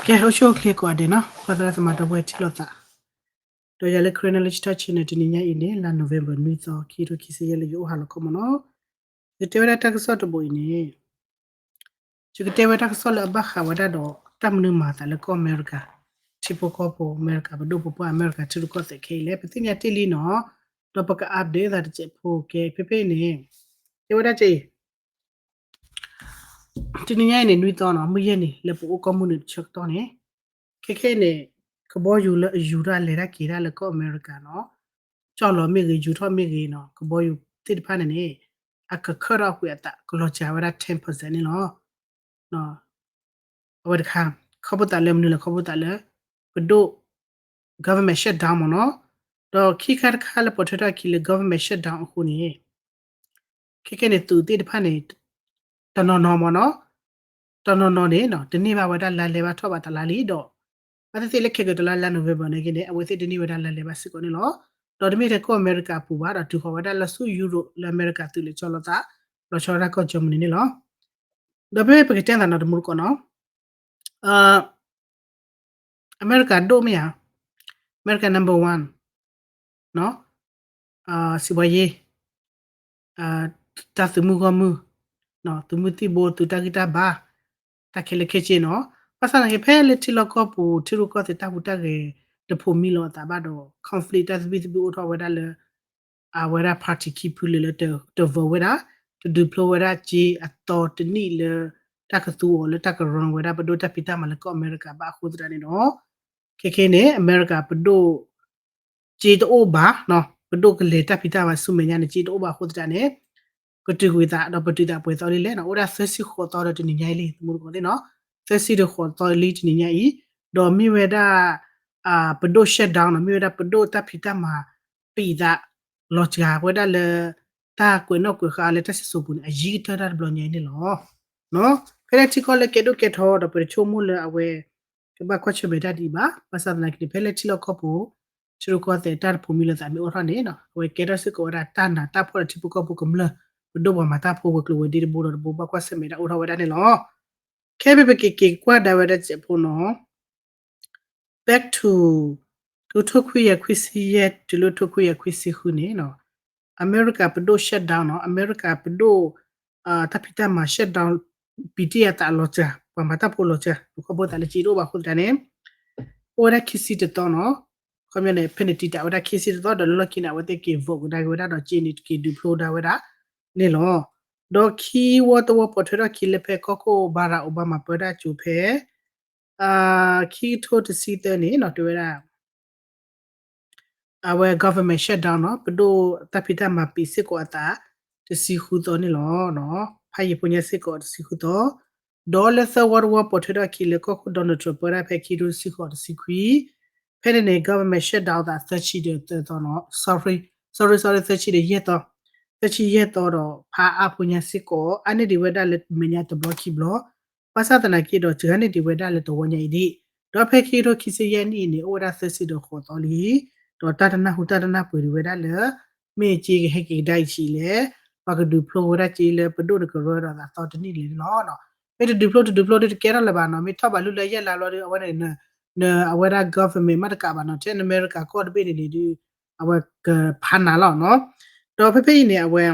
ကဲ အိၣ်ဆူၣ်အိၣ်ချ့ကိးဂၤဒဲးနီၤ, ပှၤသရၣ်သမါဒီပုၢ်ဝဲၢ်ထံၣ်လိာ်သး, ဒီးယၤလၢ Karen Knowledge Talk Channel တနံၤညါအံၤန့ၣ် လါ November နွံသီ ခံကထိခံဆံယဲၢ်လၢယအိၣ်ဟးလီၤခီမီၤနီၤ, ယကတဲဝဲဒၣ်တၢ်ကစီၣ်တဘိအံၤန့ၣ် ယကတဲဝဲတၢ်ကစီၣ်လၢအဘၣ်ဃးဝဲဒၣ်ဒီး တၢ်မနုၤမၤအသးလၢကီၢ်အမဲရကၤ, ထံဖိကီၢ်ဖိအမဲရကၤ ပဒိၣ်ပပှၢ်အမဲရကၤ ထံရူၢ်ကီၢ်သဲးခဲအံၤလဲၣ် ပသ့ၣ်ညါတ့ၢ်လံနီၤ, ဒီးပက update သးတစဲးဖိကဲ ဖဲဖဲအံၤန့ၣ် တဲဝဲဒၣ်ကဲအံၤ တနံၤညါအံၤန့ၣ် နွံသီနီၤ မုၢ်ယဲၢ်နံၤ လၢပအိၣ်ကီၢ်မုၢ်နုာ်တဆၢကတီၢ်န့ၣ်, ခဲခဲအံၤန့ၣ် ကဘီယူၤလၢအယူၤတၢ်လဲၤတၢ်က့ၤတၢ်လၢကီၢ်အမဲရကၤနီၤ, ကၠီၣ်လီၤမ့ၢ်ဂ့ၤ ယူၤထီၣ်မ့ၢ်ဂ့ၤနီၤ ကဘီယူၤသ့ၣ်တဖၣ်န့ၣ်န့ၣ် အကခၢၣ်ထီၣ်ကွံာ်အသး ကလီၤစှၤဝဲဒၣ် ten percent န့ၣ်လီၤ. အဝဲတခါ ခီဖျိသးလၢမနုၤလဲၣ် ခီဖျိသးလၢ ပဒိၣ် government shutdown မ့ၢ်နီၤ, ဒီးခံခါတခါလၢပိာ်ထွဲထီၣ်အခံလၢ government shutdown အဃိန့ၣ် ခဲခဲန့ၣ် သုးသ့ၣ်တဖၣ်န့ၣ် တနီၤနီၤမ့ၢ်နီၤ, တနီၤနီၤန့ၣ် တန့ၢ်ဘၣ်ဝဲဒၣ်လါလဲၤဘၣ်ထီၣ်ဘၣ်တလါလံဒီး အဝဲသ့ၣ်လၢခဲကတလါလါ November န့ၣ်က့န့ၣ် အဝဲသ့ၣ်တန့ၢ်ဝဲဒၣ်လါလဲၤဘၣ်စ့ၢ်ကီးန့ၣ်လီၤ. ဒီးတမ့ၢ်ထဲကီၢ်အမဲရကၤအပူၤဘၣ်ဒီး တုၤဃီၤဝဲဒၣ်လၢဆူ Europe လၢအမဲရကၤသုးလဲၤဆီလီၤသး လီၤဆီဒၣ်ကီၢ် Germany န့ၣ်လီၤ. ဒီးဖဲပကတဲသးနီၤတမူတကိးနီၤ အမဲရကၤဒိၣ်မ့ၢ်ဧါ, အမဲရကၤ number one စီးပွားရေး, တၢ်သုးမုၢ်ဂီၢ်မုၢ်, သုးမုၢ်သံၣ်ဘိ သုးတၢ်ဂံၢ်တၢ်ဘါ, တၢ်ခဲလၢာ်ခဲဆ့နီၤ, ဘၣ်ဆၣ်သနာ်က့ ဖဲလၢထံလီၢ်ကီၢ်ပူၤ ထံရူၢ်ကီၢ်သဲးတၢ်ဟူးတၢ်ဂဲၤ တဖိးမံလီၤအသးဘၣ်ဒီး conflict တၢ်သဘံၣ်သဘုၣ်အိၣ်ထီၣ်ဝဲဒၣ်လၢ အဝဲဒၣ် party ခံဖုလၢာ်လၢတ တၢၢ်ဝဲဒၣ်, တဒုးဖျိဝဲဒၣ်စ့အသီတနံၣ်လၢ တၢ်ကသူအီၤလၢတၢ်ကရၢဝဲဒၣ်ပဒိၣ်တၢ်ဖံးတၢ်မၤလၢကီၢ်အမဲရကၤဘၣ်အဃိသတးန့ၣ်ဒီး ခဲခဲန့ၣ် အမဲရကၤပဒိၣ် စ့တအိၣ်ဘၣ်, ပဒိၣ်ကလဲၤတၢ်ဖံးတၢ်မၤဆူမဲာ်ညါန့ၣ် စ့တအိၣ်ဘၣ်အဃိသတးန့ၣ် ကတုၤကွံာ်သးဒီးပတုၤသးပှဲၤသီလံလဲၣ်နီၤ, အိၣ်ဝဲဒၣ်သၢဆံဃိးသီဒီးတနံၤညါအံၤလံ သမူတကိးသ့ၣ်နီၤ, သၢဆံဒီးဃိးသီလံတနံၤညါအံၤ, ဒီးမ့ၢ်ဝဲဒၣ် ပဒိၣ် shutdown နီၤ, မ့ၢ်ဝဲဒၣ်ပဒိၣ်တၢ်ဖံးတၢ်မၤ ပံးသး လီၤစှၤဝဲဒၣ်လၢ တၢ်ကွဲးနီၣ်ကွဲးဃါလၢတၢ်စံၣ်စိၤပူၤန့ၣ် အယံၤကတၢၢ်တၢ်တဘျီညါအံၤန့ၣ်လီၤ. ဖဲလၢထံကီၢ်လၢကဲဒိၣ်ကဲထီဒီး ပတဆိကမိၣ်လၢအဝဲ ကဘၣ်ကွၢ်ဆၢၣ်မဲာ်တၢ်ဒ်အံၤဘၣ်, ဘၣ်ဆၣ်သနာ်က့န့ၣ် ဖဲလၢထံလီၢ်ကီၢ်ပူၤ ထံရူၢ်ကီၢ်သဲးတၢ်တဖိးမံလိာ်သးမ့ၢ်အိၣ်ထီၣ်န့ၣ် အဝဲကဲထီၣ်စ့ၢ်ကီးဝဲဒၣ်တၢ်နးတၢ်ဖှီၣ်လၢထံဖိကီၢ်ဖိကမျၢၢ် ပဒိၣ်ပှၤမၤတၢ်ဖိဝဲၤကျိၤဝဲၤဒ့တဘိဒီးတဘိ ဘၣ်ကွၢ်ဆၢၣ်မဲာ်တၢ်အိၣ်ထီၣ်ဝဲဒၣ်န့ၣ်လီၤ. ခဲဖဲပက့ၤက့ၤကွၢ်ဒၣ်ဝဲဒၣ်စဲးဖိနီၤ back to တကထိခွံကယၤခွံဆံယဲၢ် တုၤလၢတကထိခွံကယၤခွံဆံဃုန့ၣ် အမဲရကၤပဒိၣ် shutdown နီၤ, အမဲရကၤပဒိၣ် တၢ်ဖံးတၢ်မၤ shutdown ပံးတံၢ်အသးလီၤစှၤ ပှၤမၤတၢ်ဖိလီၤစှၤ ခီဖျိသးလၢစ့တအိၣ်ဘၣ်အဃိသတးန့ၣ် အိၣ်ဝဲဒၣ်ခံဆံတသီနီၤ, ခီပညီန့ၣ် ဖဲန့ၣ်တံာ်တာ်ဝဲဒၣ်ခံဆံတသီဒီးလၢလီၢ်ခံန့ၣ် အဝဲသ့ၣ်က့ၤ vote ကဒါက့ၤဝဲဒၣ်ဒီးစ့န့ၣ် က့ၤဒုးဖျိဒၣ်ဝဲဒၣ်န့ၣ်လီၤ. ဒီးခံဝီတဝီပိာ်ထွဲထီၣ်ခံလၢဖဲကီၢ်ခိၣ် Barack Obama ပၢတၢ်ကၠိၤဖဲ ခံကထိတဆံသၢန့ၣ်နီၤ တဲဝဲဒၣ် အဝဲ government shutdown နီၤ ပဒိၣ်တၢ်ဖံးတၢ်မၤပံးစ့ၢ်ကီးအသး တဆံဃုသီန့ၣ်လီၤ. ဖးယံာ်ဖိညါစ့ၢ်ကီးတဆံဃုသီ, ဒီးလၢသၢဝီတဝီပိာ်ထွဲထီၣ်ခံလၢကီၢ်ခိၣ် Donald Trump ပၢတၢ်ဖဲခံကထိတဆံဃိးတဆံခွံ, ဖဲန့ၣ်န့ၣ် government shutdown သးသၢဆံဒီးသၢသီနီၤ sorry sorry sorry သၢဆံဒီးယဲၢ်သီ, သၢဆံယဲၢ်သီဒီးဖးအါဖိညါစ့ၢ်ကီး အါန့ၢ်ဒံးဝဲဒၣ်လၢမဲာ်ညါတဘျီခံဘျီ ဘၣ်ဆၣ်သနာ်က့ဒီး စှၤန့ၢ်ဒံးဝဲဒၣ်လၢတဝီညါအံၤဒံး, ဒီးဖဲခံကထိခံဆံယဲၢ်နံၣ်အံၤန့ၣ် အိၣ်ဝဲဒၣ်သၢဆံဒီးဃိးသီလံ, ဒီးတၢ်တနၢ်ဟူတၢ်တနၢ်ပှဲၤဒံးဝဲဒၣ်လၢ မ့ၢ်စ့ကဟဲက့ၤကဒါအံၤဆံးလဲၣ်, ပှၤကဒုးဖျိဝဲဒၣ်စ့လၢပဒိၣ်တကရၢဒီးသးသီတနံၣ်လဲၣ်န့ၣ်လီၤ. မ့ၢ်တဒုးဖျိတဒုးဖျိဒီးတကဲထီၣ်လၢၤဘၣ်နီၤ, မ့ၢ်ထီၣ်ဘးလုၢ်လၢယဲၢ်လါဘျီဒီး အဝဲန့ၣ် အဝဲဒၣ် government မ့ၢ်တကးဘၣ်နီၤ, ထဲအမဲရကၤကီၢ်တဘ့ၣ်န့ၣ်န့ၣ်ဒီး အဝဲကဖးနးလီၤနီၤ. ဒီးဖဲဖဲအံၤန့ၣ် အဝဲ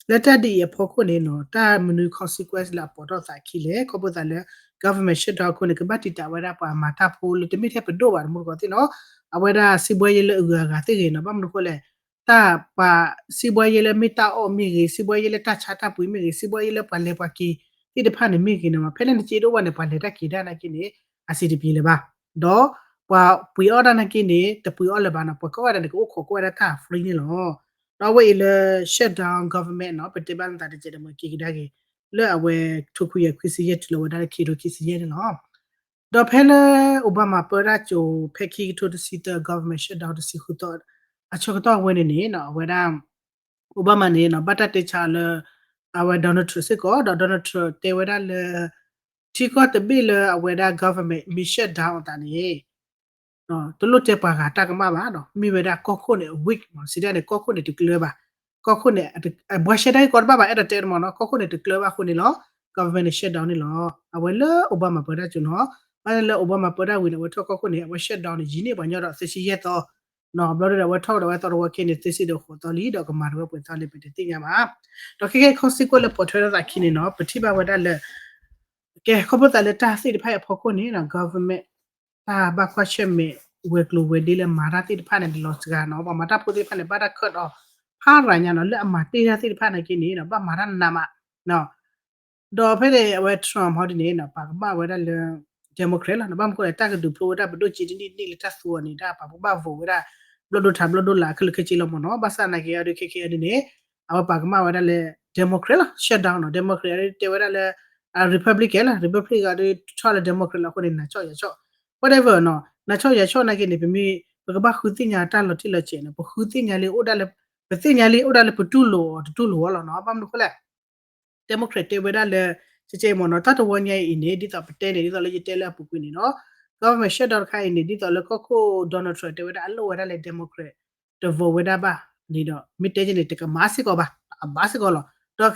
လၢတၢ်ဒ်အံၤအဖီခိၣ်န့ၣ်နီၤ တၢ်မနုၤ consequence လၢအပိာ်ထီၣ်သးအခံလဲၣ်, ခီဖျိသးလၢ government shutdown အဃိန့ၣ် ကဘၣ်တံာ်တာ်ဝဲဒၣ်ပှၤမၤတၢ်ဖိလၢတမ့ၢ်ထဲပဒိၣ်ဘၣ် တမူတကိးသ့ၣ်နီၤ, အဝဲဒၣ်စံးဘှီယဲလၢအဂုၤအဂၤသ့ၣ်ဂ့ၤနီၤ, ဘၣ်မနုၤအဃိလဲၣ် တၢ်ပှၤစံးဘှီယဲလၢမ့ၢ်တၢ်အီၣ်မ့ၢ်ဂ့ၤ, စံးဘှီယဲလၢတၢ်ဆါတၢ်ပှ့ၤမ့ၢ်ဂ့ၤ, စံးဘှီယဲလၢပှၤလဲၤပှၤက့ၤသ့ၣ်တဖၣ်န့ၣ်မ့ၢ်ဂ့ၤနီၤ, ဖဲလၢနစ့တအိၣ်ဘၣ်န့ၣ် ပှၤလဲၤတၢ်က့ၤတၢ်နာ်က့န့ၣ် အဆင်တပြေလၢၤဘၣ်, ဒီးပှၤပှ့ၤအီၣ်တၢ်နာ်က့န့ၣ် တပှ့ၤအီၣ်လၢၤဘၣ်နီၤ, ပှၤကိးဂၤဒဲးန့ၣ် ကအိၣ်ခိးကွၢ်ဝဲဒၣ်တၢ် free န့ၣ်လီၤ. ဒီးအဝဲအံၤလၢ shutdown government နီၤ, ပတဲဘၣ်နသးတကဲးတမှဲၤက့ၤကဒါက့ၤ လၢအဝဲ တကထိခွံကယၤခွံဆံယဲၢ်တုၤလီၤဝဲဒၣ်လၢခံကထိခံဆံယဲၢ်န့ၣ်လီၤ. ဒီးဖဲလၢ Obama ပၢတၢ်ကၠိၤ ဖဲခံကထိတဆံသၢ government shutdown တဆံဃုသီ အဆၢကတီၢ်အဝဲန့ၣ်န့ၣ်နီၤ အဝဲဒၣ် Obama န့ၣ်နီၤ ဘၣ်တၢ်တဲဆါအီၤလၢ အဝဲ Donald Trump စ့ၢ်ကီး, ဒီး Donald Trump တဲဝဲဒၣ်လၢ ထံကီၢ်တဘ့ၣ်လၢအဝဲဒၣ် government မ့ၢ် shutdown အသးန့ၣ် တလိၣ်တဲပှၤဂၤတၢ်ကမၣ်ဘၣ်နီၤ, မ့ၢ်ဝဲဒၣ်ကီၢ်ခိၣ်န့ၣ် weak မး, စံးတၢ်န့ၣ် ကီၢ်ခိၣ်န့ၣ်တကျၢၤဘၣ်, ကီၢ်ခိၣ်န့ၣ် ဘှါရှဲတၢ်ဂ့ၢ်ကီတဘၣ်ဘၣ် အဲၣ်ဒိးတဲတမးနီၤ, ကီၢ်ခိၣ်န့ၣ်တကျၢၤဘၣ်အဃိန့ၣ်လီၤ, government န့ၣ် shutdown န့ၣ်လီၤ. အဝဲလၢ Obama ပၢတၢ်ကၠိၤနီၤ ဘၣ်လၢ Obama ပၢတၢ်ဝံၤန့ၣ် အဝဲထီၣ်ကီၢ်ခိၣ်န့ၣ် အဝဲ shutdown န့ၣ် ယံာ်န့ၢ်ပှၤညီဒီးသၢဆံယဲၢ်သီ နီၣ် ဘျီဒီးအဝဲထီၣ်ဒီးဝဲသီတဝီခဲန့ၣ် သၢဆံဒီးဃိးသီလံ ဒီးကမၤတဝဲပှဲၤသီလံ ပတသ့ၣ်ညါဘၣ်. ဒီးခဲကဲ consequence လၢပိာ်ထွဲထီၣ်သးခံန့ၣ်နီၣ် ပထံၣ်ဘၣ်ဝဲဒၣ်လၢ ကဲ ခီဖျိသးလၢတၢ်သ့ၣ်တဖၣ်အံၤအဖီခိၣ်န့ၣ် government တၢ်ဘၣ်ကွၢ်ဆၢၣ်မဲာ် ဝဲၤကျိၤဝဲၤဒ့လၢမၤတၢ်သ့ၣ်တဖၣ်န့ၣ် လီၤစှၤနီၣ် ပှၤမၤတၢ်ဖိသ့ၣ်တဖၣ်န့ၣ် ဘၣ်တၢ်ခၢၣ်ဒီး ဖးရၤညါနီၣ် လၢအမၤတ့ၢ်တၢ်သ့ၣ်တဖၣ်နာ်က့န့ၣ် ဘၣ်မၤတၢ်နးမး ဒီးဖဲန့ၣ် အဝဲ Trump ဟီဒ်န့ၣ် ပာ်ကမၣ်ဝဲဒၣ်လၢ Democrat လီၤ. ဘၣ်မနုၤဃိလဲၣ် တၢ်ကဒုးဖျိဝဲဒၣ်ပဒိၣ်စ့တနံၣ်တနံၣ်လၢတၢ်သူအီၤန့ၣ် တၢ်ပာ်ဖှိၣ်ဘၣ် vote ဝဲဒၣ် ဘျီၣ်ဒိၣ်ထးဘျီၣ်ဒိၣ်လၢ်ခဲလၢာ်ခဲဆ့လီၤမ့ၢ်နီၣ်. ဘၣ်ဆၣ်နာ်က့အဒုးခဲကဲအဒုးန့ၣ် အဝဲပာ်ကမၣ်ဝဲဒၣ်လၢ Democrat လီၤ. Shutdown နီၣ် Democrat အဒုးတဲဝဲဒၣ်လၢ Republican လီၤ. Republican အဒုးထီၣ်လၢ Democrat လီၤအဃိန့ၣ် နၤဆီၣ်ယၤဆီၣ် whatever နီၣ် နၤဆီၣ်ယၤဆီၣ်နာ်က့န့ၣ် ပမ့ၢ် ပကဘၣ်ဃုသ့ၣ်ညါတၢ်လီၤတံၢ်လီၤဆဲးန့ၣ် ပဃုသ့ၣ်ညါလံ အိၣ်ဒၣ်လၢ ပသ့ၣ်ညါလံ အိၣ်ဒၣ်လၢပတူၢ်လိာ်အီၤတတူၢ်လိာ်အီၤလီၤနီၣ်. ဘၣ်မနုၤဃိလဲၣ် Democrat တဲဝဲဒၣ်လၢ ကဲကဲမ့ၢ်နီၣ် တၢ်တဝီညါအံၤန့ၣ် ဒ်သိးပတဲန့ၣ် ဒ်သိးလၢယတဲလၢအပူၤကွံာ်န့ၣ်နီၣ် government shutdown တခါအံၤန့ၣ် ဒ်သိးလၢကီၢ်ခိၣ် Donald Trump တဲဝဲဒၣ်အလိၣ်ဝဲဒၣ်လၢ Democrat တ vote ဝဲဒၣ်ဘၣ်န့ၣ်ဒီး မ့ၢ်တဲကဲန့ၣ် တကမၤစ့ၢ်ကီးဘၣ် အဘၣ်စ့ၢ်ကီးလီၤ.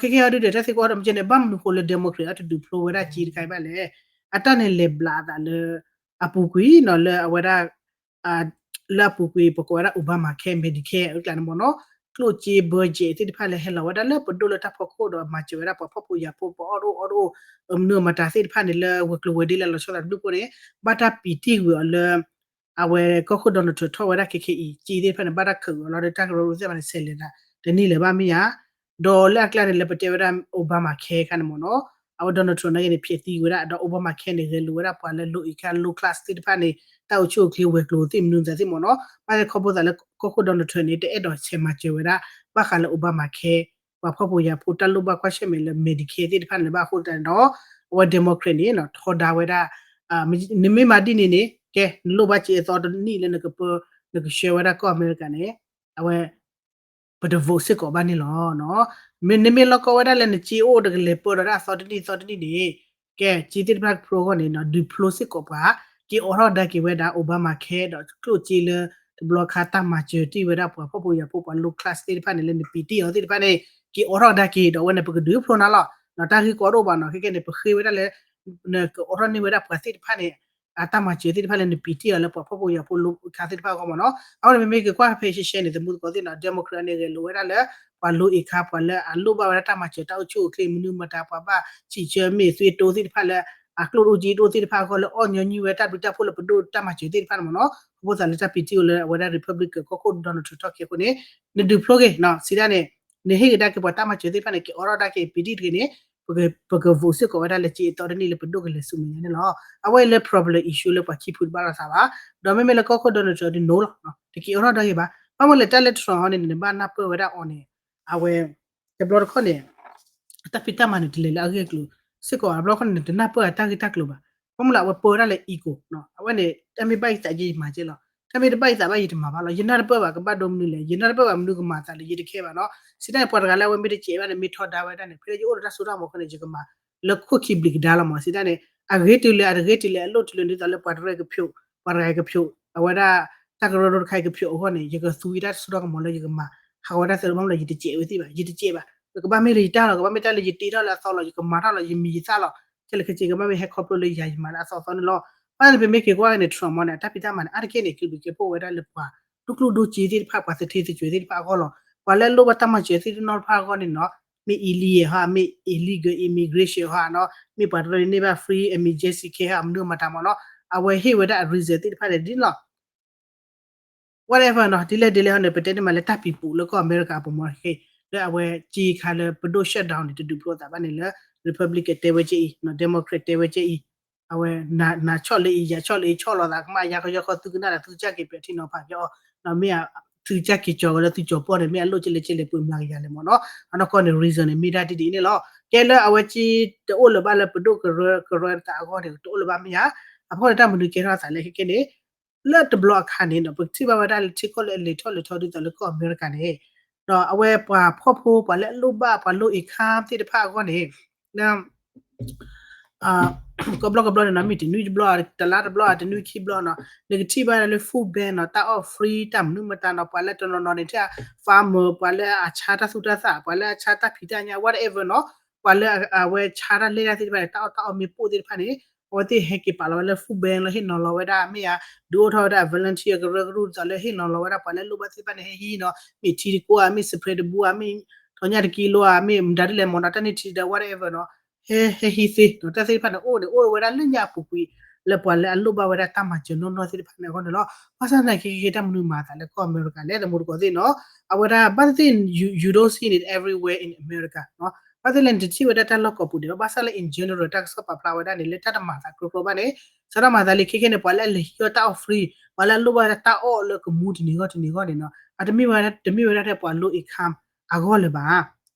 ဒီးခဲကဲအဒုးဒီး တၢ်သံကွၢ်ဒီးမ့ၢ်ကဲန့ၣ် ဘၣ်မနုၤဃိလၢ Democrat အတဒုးဖျိဝဲဒၣ်စ့တခါအံၤဘၣ်လဲၣ်. အတၢ်န့ၣ်လဲၤဘျးအသးလၢ အပူၤကွံာ်နီၣ် လၢအဝဲဒၣ် လၢအပူၤကွံာ် ပကိးဝဲဒၣ် Obamacare Medicare အကျါန့ၣ်မ့ၢ်နီၣ် ကျိၣ်စ့ budget သ့ၣ်တဖၣ်လၢဟဲလီၤဝဲဒၣ်လၢပဒိၣ်လၢတၢ်ဖီခိၣ်ဒီးမၤစၢၤဝဲဒၣ်ပှၤဖှီၣ်ဖိယာ်ဖိ ပှၤအီၣ်တအိၣ်အီတအိၣ် မနုၤမတၤသ့ၣ်တဖၣ်န့ၣ် လၢဝဲၤကျိၤဝဲၤဒ့လၢလီၤဆီသးတဘျုးဖိန့ၣ် ဘၣ်တၢ်ပံာ်တံၢ်ကွံာ်အီၤလၢ အဝဲကီၢ်ခိၣ် Donald Trump ထီၣ်ဝဲဒၣ်ခဲခဲအံၤ စ့သ့ၣ်တဖၣ်န့ၣ် ဘၣ်တၢ်ခးကွံာ်အီၤလီၤဒီး တၢ်ကရၢကရိသ့ၣ်တဖၣ်န့ၣ် ဆဲးလဲၤသး တန့ၢ်လၢၤဘၣ်မ့ၢ်ဧါ. ဒီးလၢအကျါန့ၣ် လၢပတဲဝဲဒၣ် Obamacare ခါန့ၣ်မ့ၢ်နီၣ် အဝဲ Donald Trump နာ်က့န့ၣ် ဖျဲးသံဝဲဒၣ် ဒီး Obamacare န့ၣ် ဂဲၤလိာ်ဝဲဒၣ်ပှၤလၢ low income low class သ့ၣ်တဖၣ်န့ၣ် တၢ်အိၣ်ဆူၣ်အိၣ်ချ့ဝဲၤကျိၤသ့ၣ်မနုၤသ့ၣ်မ့ၢ်နီၣ် ဘၣ်ဆၣ်ခီဖျိသးလၢကီၢ်ခိၣ် Donald Trump န့ၣ် တအဲၣ်ဒိးဆဲးမၤစၢၤဝဲဒၣ် ဘၣ်ဃးလၢ Obamacare ပှၤဖှီၣ်ဖိယာ်ဖိတၢ်လိၣ်ဘၣ်ကွၢ်ဆၢၣ်မဲာ်လၢ Medicare သ့ၣ်တဖၣ်န့ၣ် ဘၣ်အဃိသတးန့ၣ်ဒီး အဝဲ Democrat န့ၣ် ထီဒါဝဲဒၣ် နမ့ၢ်မၤဒ်န့ၣ်န့ၣ် ကဲ နလိၣ်ဘၣ်စ့အသီတနံၣ်လၢနကပၢ နကဆှၢဝဲဒၣ်ကီၢ်အမဲရကၤန့ၣ် အဝဲ ပတ vote စ့ၢ်ကီးဘၣ်န့ၣ်လီၤ. မ့မ့ၢ်လီၢ်ကီဝဲဒၣ်လၢနစ့အိၣ်တကလဲၤပၢဒီးဒၣ်အသီတနံၣ်သီတနံၣ်န့ၣ် ကဲ စ့သ့ၣ်တဖၣ်ကဖျိအဂီၢ်န့ၣ် ဒုးဖျိစ့ၢ်ကီးပှၤ က့ၤအိးထီၣ်ကဒါက့ၤဝဲဒၣ် Obamacare ဒီးကျိၣ်စ့လၢ တဘျီခါတၢ်မၤစၢၤတ့ၢ်ဝဲဒၣ်ပှၤဖှီၣ်ဖိယာ်ဖိပှၤ low class သ့ၣ်တဖၣ်န့ၣ် လၢနပံာ်တ့ၢ်အီၤသ့ၣ်တဖၣ်န့ၣ် က့ၤအိးထီၣ်ကဒါက့ၤဒီးအဝဲန့ၣ် ပကဒုးဖျိနၤလီၤ. တၢ်ဂ့ၢ်ကီတအိၣ်ဘၣ်နီၣ် ခဲကဲန့ၣ် ပဃ့ဝဲဒၣ်လၢ နကအိးထီၣ်န့ၢ်ဝဲဒၣ်ပှၤသ့ၣ်တဖၣ်န့ၣ် အတၢ်မၤစၢၤသ့ၣ်တဖၣ်လၢနပံာ်တ့ၢ်အီၤလၢပှၤဖှီၣ်ဖိယာ်ဖိ low income သ့ၣ်တဖၣ်အဂီၢ်မ့ၢ်နီၣ်. အဃိန့ၣ် မ့မ့ၢ်က့ၤကွၢ်ဖဲရှဲရှဲန့ၣ် သမူသကိးသ့ၣ်နီၣ် Democrat န့ၣ် ဂဲၤလိာ်ဝဲဒၣ်လၢ ပှၤ low income ပှၤလၢအလိၣ်ဘၣ်ဝဲဒၣ်တၢ်မၤစၢၤတၢ်အိၣ်ဆူၣ်အိၣ်ချ့မနုၤမတၤ ပှၤဘၣ်စံးဆၢမ့ၢ်သွံၣ်တိသ့ၣ်တဖၣ်လၢ အကျိၣ်တအိၣ်စ့တအိၣ်သ့ၣ်တဖၣ်အဂီၢ်လၢအီၣ်ညီနုၢ်ဝဲတၢ်ဘျုးတၢ်ဖှိၣ်လၢပဒိၣ်တၢ်မၤစၢၤသ့ၣ်တဖၣ်န့ၣ်မ့ၢ်နီၣ် ခီဖျိသးလၢတၢ်ပံာ်တ့ၢ်အီၤလၢအဝဲဒၣ် Republican ကီၢ်ခိၣ် Donald Trump ထီၣ်က့ၤအဃိန့ၣ် နဒုးဖျိက့ၤ စံးဒၣ်န့ၣ် နဟ့ၣ်ကဒါက့ၤပှၤတၢ်မၤစၢၤသ့ၣ်တဖၣ်န့ၣ် က့ၤအိးထီၣ်ကဒါက့ၤ ပံာ်တ့ၢ်တဂ့ၤန့ၣ် ပက vote စ့ၢ်ကီးဝဲဒၣ်လၢစ့အသီတနံၣ်လၢပဒိၣ်ကလဲၤဆူမဲာ်ညါန့ၣ်လီၤ. အဝဲအံၤလၢ problem issue လၢပှၤခံဖုတဘၣ်လိာ်သးဘၣ်. ဒီးမ့မ့ၢ်လၢကီၢ်ခိၣ် Donald Trump ဒ်နီၤလီၤ တက့ၤအိးထီၣ်ကဒါက့ၤဘၣ်. ဘၣ်မနုၤလဲၣ် တၢ်လၢ Trump ဟီန့ၣ် နဘၣ်နၢ်ပၢၢ်ဝဲဒၣ်အီၤန့ၣ် အဝဲ တဘျီတခီၣ်န့ၣ် အတၢ်ဖံးတၢ်မၤန့ၣ် တလဲၤလၢအဂ့ၢ်အကျိၤစ့ၢ်ကီး တဘျီတခီၣ်န့ၣ် နတနၢ်ပၢၢ်အတၢ်ဂ့ၢ်တၢ်ကျိၤဘၣ်. ဘၣ်မနုၤလဲၣ် အဝဲပၢဝဲဒၣ်လၢ ego အဝဲန့ၣ် တၢ်မ့ၢ်ဘၣ်ယသးယဲယမၤကဲလီၤ တၢ်မ့ၢ်တဘၣ်ယသးဘၣ်ယတမၤဘၣ်လီၤ. ယနၢ်တပၢၢ်ဘၣ်ကဘၣ်ဒိမနုၤလဲၣ် ယနၢ်တပၢၢ်ဘၣ်မနုၤကမၤသးလၢယတခဲဘၣ်နီၤ. စံးတၢ်န့ၣ် ပှၤတဂၤလၢအဝဲမ့ၢ်တစဲးဘၣ်န့ၣ် မ့ၢ်ထီဒါဝဲဒၣ်န့ၣ် ဖဲလၢယအိၣ်ဒီးတၢ်စိတၢ်ကမီၤအဃိန့ၣ် ယကမၤလၢခိၣ်ခံဘျံးကဒါလီၤမး. စံးတၢ်န့ၣ် အဂ့ၤတုၤလဲၣ် အတဂ့ၤတုၤလဲၣ် အလိၣ်တုၤလၢဒ်သိးလၢပှၤတရၢကဖျိး ပှၤတဂၤကဖျိး အဝဲဒၣ် တၢ်ကရၢကရိတခါအံၤကဖျိးအဂီၢ်န့ၣ် ယကသူယတၢ်စိတၢ်ကမီၤလၢယကမၤ ဟးဂီၤဝဲဒၣ်သၢဘၣ်မနုၤလဲၣ် ယတစဲးဝဲသ့ၣ်ဘၣ် ယတစဲးဘၣ်. ကဘၣ်မ့ၢ်လၢယတၢ်လီၤ ကဘၣ်မ့ၢ်တၢ်လၢယတ့ထီၣ်လၢအသီလီၤ ယကမၤထီၣ်လီၤ ယမံၤယသၣ်လီၤ ခဲလၢာ်ခဲဆ့ ကဘၣ်မ့ၢ်ဟဲခီဖျိလၢယၤယမၤလၢအသီအသီန့ၣ်လီၤ. ဘၣ်န့ၣ် ပမ့ၢ်က့ၤကွၢ်က့ၤန့ၣ် Trump မ့ၢ်န့ၣ် အတၢ်ဖံးတၢ်မၤန့ၣ် အါတက့ၢ်န့ၣ် ကလူၤက့ၤကဲပိၢ်ဝဲဒၣ်လၢပှၤ ဒိၣ်ကျိၣ်ဒိၣ်စ့သ့ၣ်တဖၣ် ပှၤသထ့သကွဲးသ့ၣ်တဖၣ်အဂီၢ်လီၤ. ပှၤလၢအလိၣ်ဘၣ်တၢ်မၤစၢၤသ့ၣ်တနီၤတဖၣ်အဂီၢ်န့ၣ်နီၤ မ့ၢ် illegal ဟါ မ့ၢ် illegal immigration ဟါနီၤ မ့ၢ်ပှၤတရၢန့ၢ်ဘၣ် free emergency care ဟါ မနုၤမတၤမ့ၢ်နီၤ အဝဲဟ့ၣ်ဝဲဒၣ်အ reason သ့ၣ်တဖၣ်န့ၣ်ဒ်လီၤ whatever နီၤ ဒ်လဲၣ်ဒ်လဲၣ်ဟီန့ၣ် ပတဲန့ၣ်မးလၢတၢ်ပံၤပူၤလၢကီၢ်အမဲရကၤအပူၤမ့ၢ် လၢအဝဲစ့ခါလၢပဒိၣ် shutdown န့ၣ် တဒုးဖျိသးဘၣ်န့ၣ်လၢ Republican တဲဝဲကဲအံၤ Democrat တဲဝဲကဲအံၤ အဝဲ နၤဆီၣ်လၢအံၤ ယၤဆီၣ်လၢအံၤ ဆီၣ်လီၤသးကမၣ် ယၤကယီခီသုကနၣ်ဒီးသုကစၢ်က့ၤပၠးထံနီၤဖးက့ၤအီၤ မ့ၢ်သုကစၢ်က့ၤကၠီၤဝဲလၢသုကၠီၤပီၢ်န့ၣ် မ့ၢ်အလိၣ်ကလဲၣ်ကလဲၣ်ပှဲၤမျးကယၤလဲၣ်မ့ၢ်နီၤ အနီၢ်ကီၢ်န့ၣ် reason န့ၣ် မ့ၢ်ဒၣ်ဒ်ဒ်အံၤန့ၣ်လီၤ. ကဲလၢအဝဲက့တအိၣ်လၢၤဘၣ်လၢပဒိၣ်ကရၢကရိသးအဂီၢ်န့ၣ် တအိၣ်လၢၤဘၣ်မ့ၢ်ဧါ အဖီခိၣ်န့ၣ် တၢ်မနုၤကဲထီၣ်သးလဲၣ်ခဲကဲန့ၣ် လၢတဘျီအခါန့ၣ်ဒီး ပကထံၣ်ဘၣ်ဝဲဒၣ်လၢထံကီၢ်လၢအလဲၤထီၣ်လဲၤထီဒ်သိးလၢကီၢ်အမဲရကၤန့ၣ် ဒီးအဝဲပှၤဖှီၣ်ဖိ ပှၤလၢအလိၣ်ဘၣ် ပှၤ low income သ့ၣ်တဖၣ်အဂီၢ်န့ၣ် လၢ ကဘျီကဘျီန့ၣ်နီၤ မ့ၢ်တနွံတဘျီ တလါတဘျီ တနွံခံဘျီနီၤ နကထံၣ်ဘၣ်လၢ food bank နီၤ တၢ်အီၣ် free တၢ်မနုၤမတၤနီၤ ပှၤလၢတနီၤနီၤန့ၣ် farmer ပှၤလၢအဆါတၢ်သူၣ်တၢ်သး ပှၤလၢအဆါတၢ်ဖံးတၢ်ညၣ် whatever နီၤ ပှၤလၢအဝဲဆါတၢ်လဲၢ်တၢ်သ့ၣ်တဖၣ်န့ၣ် တၢ်အီၣ်တၢ်အီမ့ၢ်ပိၢ်သ့ၣ်တဖၣ်န့ၣ် အဝဲသ့ၣ်ဟဲက့ၤပာ်လီၤဝဲလၢ food bank လီၤ ဟ့ၣ်နီၤလီၤဝဲဒၣ်မ့ၢ်ဧါ, ဒုးအိၣ်ထီၣ်ဝဲဒၣ် volunteer ကရၢကရိဒ်သိးလၢဟ့ၣ်နီၤလီၤဝဲဒၣ်ပှၤလၢအလိၣ်ဘၣ်သ့ၣ်တဖၣ်န့ၣ် ဟဲဟံးနီၤ မ့ၢ်ထံတကိးဧါ, မ့ၢ် spray တဘိဧါ, မ့ၢ် ထီညၣ်တကံလိဧါ, မ့ၢ်မတၤဒ်လဲၣ်မ့ၢ်နီၤ, တၢ်န့ၢ်ထံဒီး whatever နီၤ, ဟဲ ဟဲဟံးသ့နီၤ, တၢ်သ့ၣ်တဖၣ်န့ၣ် အိၣ်န့ၣ် အိၣ်ဝဲဒၣ်လၢညါအပူၤကွံာ် လၢပှၤလၢအလိၣ်ဘၣ်ဝဲဒၣ်တၢ်မၤစၢၤနီၢ်နီၢ်သ့ၣ်တဖၣ်န့ၣ်အဂီၢ်န့ၣ်လီၤ. ဘၣ်ဆၣ်သနာ်က့ ခဲခဲ တၢ်မနုၤမၤအသးလၢကီၢ်အမဲရကၤလဲၣ် တမူတကိးသ့ၣ်နီၤ, အဝဲဒၣ်ဘၣ်သ့ၣ်သ့ၣ် you, you don't see it everywhere in America နီၤ, ဘၣ်သ့ၣ်သ့ၣ်လဲၣ်န့ၣ် တထံၣ်ဝဲဒၣ်တၢ်လီၢ်ကိးပူၤဒံးဘၣ်, ဘၣ်ဆၣ်လၢ in general တၢ်ကစီၣ်ပာ်ဖျါဝဲဒၣ်န့ၣ် လၢတၢ်တမၤသးကျိကျိဘၣ်န့ၣ်, စးထီၣ်မၤသးလံ ခဲခဲန့ၣ် ပှၤလၢအလဲၤဟံးအီၣ်တၢ်အီၣ် free, ပှၤလၢအလိၣ်ဘၣ်ဝဲဒၣ်တၢ်အီၣ်လၢကမူတနံၤဂီၢ်တနံၤဂီၢ်န့ၣ်နီၤ, အတမ့ၢ်ဝဲဒၣ် တမ့ၢ်ဝဲဒၣ်ထဲပှၤ low income အဂီၢ်လၢၤဘၣ်.